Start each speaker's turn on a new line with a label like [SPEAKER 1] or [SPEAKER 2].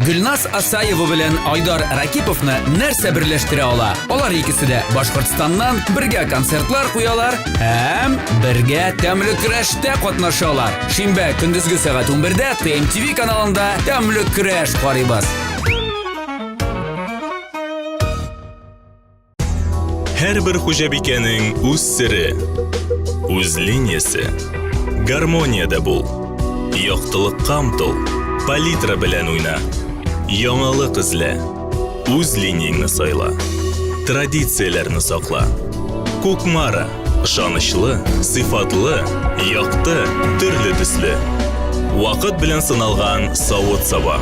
[SPEAKER 1] Гөлназ Асаева белән Айдар Ракиповны нәрсә берләштерә ала? Алар икесе дә Башкортстаннан, бергә концертлар куялар һәм бергә тәмле көрәштә катнашалар. Шимбә көндезге сәгать 11-дә ТМТВ каналында тәмле көрәш карыйбыз.
[SPEAKER 2] Һәрбер хуҗабикәнең үз сере, үз линиясе. Гармониядә бул. Яктылыкка омтыл. Палитра белән уйна. Яңалык эзлә. Үз линияңне сайла. Традицияләрне сакла. Кукмара. Ышанычлы, сыйфатлы, якты, төрле төсле. Вакыт белән сыналган савыт-саба.